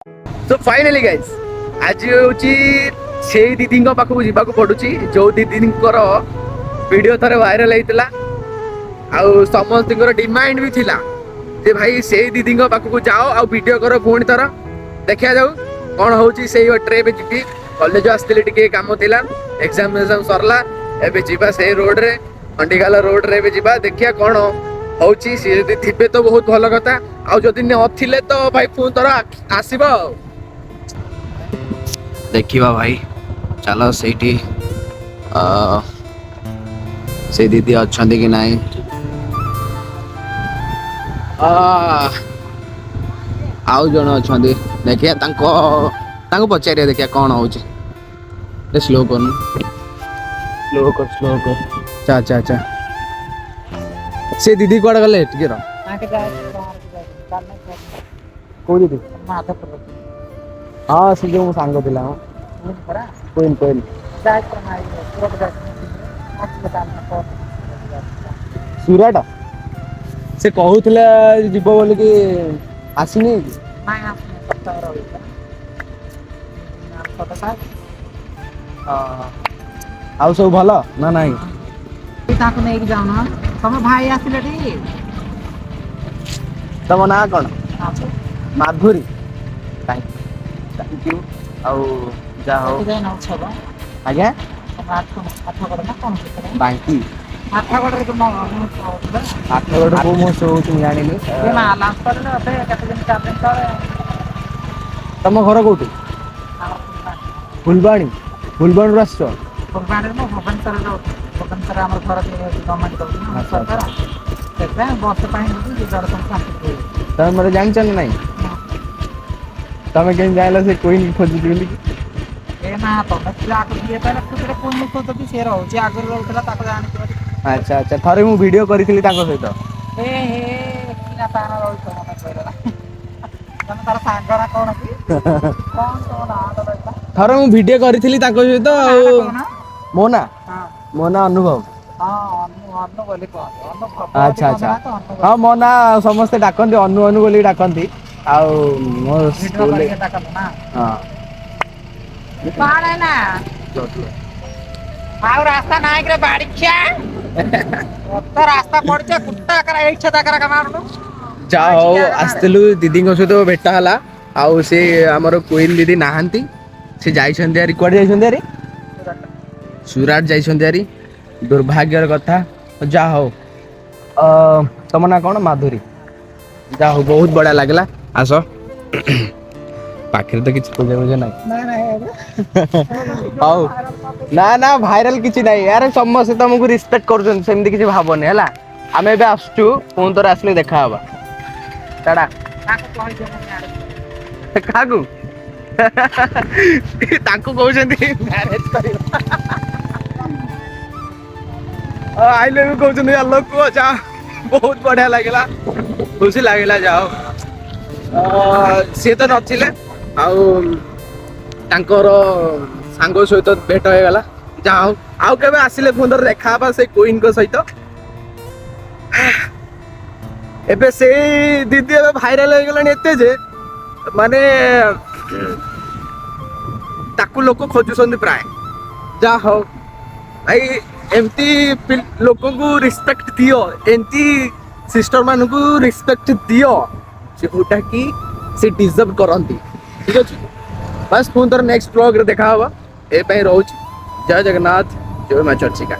ତ finally guys, ଆଜି ହେଉଛି ସେଇ ଦିଦିଙ୍କ ପାଖକୁ ଯିବାକୁ ପଡୁଛି, ଯୋଉ ଦିଦିଙ୍କର ଭିଡ଼ିଓ ଥରେ ଭାଇରାଲ ହେଇଥିଲା ଆଉ ସମସ୍ତଙ୍କର ଡିମାଣ୍ଡ ବି ଥିଲା ଯେ ଭାଇ, ସେଇ ଦିଦିଙ୍କ ପାଖକୁ ଯାଅ ଆଉ ଭିଡ଼ିଓ କର ପୁଣି ଥର। ଦେଖିବା ଯାଉ କ'ଣ ହଉଛି। ସେଇ ବାଟରେ ଏବେ ଯିବି। କଲେଜ ଆସିଥିଲି, ଟିକେ କାମ ଥିଲା, ଏକ୍ସାମ ଏକ୍ସାମ ସରିଲା। ଏବେ ଯିବା ସେଇ ରୋଡରେ, ଖଣ୍ଡିଗାଲ ରୋଡରେ ଏବେ ଯିବା। ଦେଖିବା କ'ଣ ହଉଛି। ସିଏ ଯଦି ଥିବେ ତ ବହୁତ ଭଲ କଥା, ଆଉ ଯଦି ନଥିଲେ ତ ଭାଇ ପୁଣି ଥର ଆସିବ। ଆଉ ଦେଖିବା ଭାଇ, ଚାଲ। ସେଇଠି ସେ ଦିଦି ଅଛନ୍ତି କି ନାହିଁ। ଆଉ ଜଣେ ଅଛନ୍ତି, ଦେଖିବା ତାଙ୍କୁ ପଚାରିବା, ଦେଖିବା କ'ଣ ହଉଛି। ସ୍ଲୋ କରୁନୁ, ସ୍ଲୋ କର, ସ୍ଲୋ କର। ଚା ଚା ଚା। ସେ ଦିଦି କୁଆଡ଼େ ଗଲେ? ଟିକେ ରହ। କୋଉ ଦିଦି? ହଁ, ସେ ଯୋଉ ମୋ ସାଙ୍ଗ ଥିଲା। ହଁ, କୋଇନ୍ କୋଇନ୍। ସୁରାଟ ସେ କହୁଥିଲା ଯିବ ବୋଲିକି, ଆସିନି କି? ହଁ। ଆଉ ସବୁ ଭଲ ନା ନାଇଁ? ତାକୁ ନେଇକି ଯାଉନ, ତମ ଭାଇ ଆସିଲେ ଟି। ତମ ନାଁ କ'ଣ? ମାଧୁରୀ। Thank you. ଆଉ ଯାହା ହଉ। ଆଜ୍ଞା? ବାଙ୍କି। ଆଠଗଡ଼ରେ। ଆଠଗଡ଼ କୋଉ ମହୋତ୍ସବ ହଉଛି ମୁଁ ଜାଣିନି। କେତେ ଦିନ, 4 ଦିନ ତଳେ। ତମ ଘର କୋଉଠି? ଫୁଲବାଣୀ। ଫୁଲବାଣୀରୁ ଆସିଛ? ଫୁଲବାଣୀରେ ମୁଁ ଭୁବନେଶ୍ୱରରେ ରହୁଛି। ଭୁବନେଶ୍ୱରରେ ଆମର ଘର, ଗଭର୍ଣ୍ଣମେଣ୍ଟ ଦଉଛି ସରକାର, ସେଥିପାଇଁ ବସ୍ ପାଇଁ ଯିବାର ସବୁ। ତମେ ମତେ ଜାଣିଛ ନା ନାଇଁ? ତମେ କେମିତି ଜାଣିଲ ସେ କୁଇନ୍ ଖୋଜୁଛି ବୋଲି? ଏ ନା, ତମେ ଯାହାକୁ ଯିଏ ପାଇଲେ ଖୁସିରେ କୁଇନ୍ ଖୋଜୁଛି। ସିଏ ରହୁଛି, ଆଗରୁ ରହୁଥିଲା, ତାକୁ ଜାଣିଥିବ। ଆଚ୍ଛା, ଥରେ ମୁଁ ଭିଡିଓ କରିଥିଲି ତାଙ୍କ ସହିତ। ଏ ହେ, କିନା ତାର ରହୁଛ, ମନେ ପଇଲା। ତମେ ତାର ସାଙ୍ଗ ନା କଣ କି? କଣ ତମ ନାଁ? ଥରେ ମୁଁ ଭିଡିଓ କରିଥିଲି ତାଙ୍କ ସହିତ। ଆଉ ମୋ ନା? ମୋ ନାଁ ଅନୁଭବ। ଆଚ୍ଛା, ହଁ, ମୋ ନାଁ ସମସ୍ତେ ଡାକନ୍ତି ଅନୁ ଅନୁ ବୋଲି ଡାକନ୍ତି। ଆଉ ମୋ ସ୍କୁଲରେ, ହଁ। ଆଉ ରାସ୍ତା ନାହିଁ କିରେ ବାଡ଼ିଖିଆ? ରାସ୍ତା ପଡିছে କୁଟା ଏଇଠି ମାରୁନୁ। ଯା ହଉ, ଆସିଥିଲୁ, ଦିଦିଙ୍କ ସହିତ ଭେଟ ହେଲା। ଆଉ ସେ ଆମର କୁଇନ୍ ଦିଦି ନାହାନ୍ତି, ସେ ଯାଇଛନ୍ତି ଆରି। କୁଆଡ଼େ ଯାଇଛନ୍ତି ଆରି? ସୁରାଟ ଯାଇଛନ୍ତି ଆରି। ଦୁର୍ଭାଗ୍ୟର କଥା। ଯାହା ହଉ, ତମ ନାଁ କ'ଣ? ମାଧୁରୀ। ଯାହା ହଉ, ବହୁତ ବଢ଼ିଆ ଲାଗିଲା। ଆସ, ପାଖରେ ତ କିଛି ପୂଜା ପୂଜା ନାହିଁ। ହଉ, ନା ନା, ଭାଇରାଲ କିଛି ନାହିଁ। ଆରେ ସମସ୍ତେ ତମକୁ ରେସ୍ପେକ୍ଟ କରୁଛନ୍ତି, ସେମିତି କିଛି ଭାବନି। ହେଲା, ଆମେ ଏବେ ଆସୁଛୁ, ପୁଣି ଥରେ ଆସିଲେ ଦେଖା ହବା। ଟାଟା। କାହାକୁ? ତାଙ୍କୁ କହୁଛନ୍ତି ମ୍ୟାରେଜ କରିବା। I love you କହୁଛନ୍ତି ଲୋକ। ଯା, ବହୁତ ବଢିଆ ଲାଗିଲା, ଖୁସି ଲାଗିଲା। ଯାଅ, ସିଏ ତ ନଥିଲେ ଆଉ ତାଙ୍କର ସାଙ୍ଗ ସହିତ ଭେଟ ହେଇଗଲା। ଯାହା ହଉ, ଆଉ କେବେ ଆସିଲେ ପୁଣି ଥରେ ଦେଖା ହବା ସେ କୁଇନଙ୍କ ସହିତ। ଏବେ ସେଇ ଦିଦି ଏବେ ଭାଇରାଲ ହେଇଗଲାଣି ଏତେ ଯେ ମାନେ ତାକୁ ଲୋକ ଖୋଜୁଛନ୍ତି ପ୍ରାୟ। ଯାହା ହଉ ଭାଇ, ଏମିତି ଲୋକଙ୍କୁ ରେସ୍ପେକ୍ଟ ଦିଅ, ଏମିତି ସିଷ୍ଟର ମାନଙ୍କୁ ରେସ୍ପେକ୍ଟ ଦିଅ ଯୋଉଟା କି ସେ ଡିଜର୍ଭ କରନ୍ତି। ଠିକ ଅଛି, ବାସ୍, ପୁଣି ଥରେ ନେକ୍ସଟ ବ୍ଲଗରେ ଦେଖା ହବା। ଏ ପାଇଁ ରହୁଛି। ଜୟ ଜଗନ୍ନାଥ, ଜୟ ମା ଚର୍ଚ୍ଚିକା।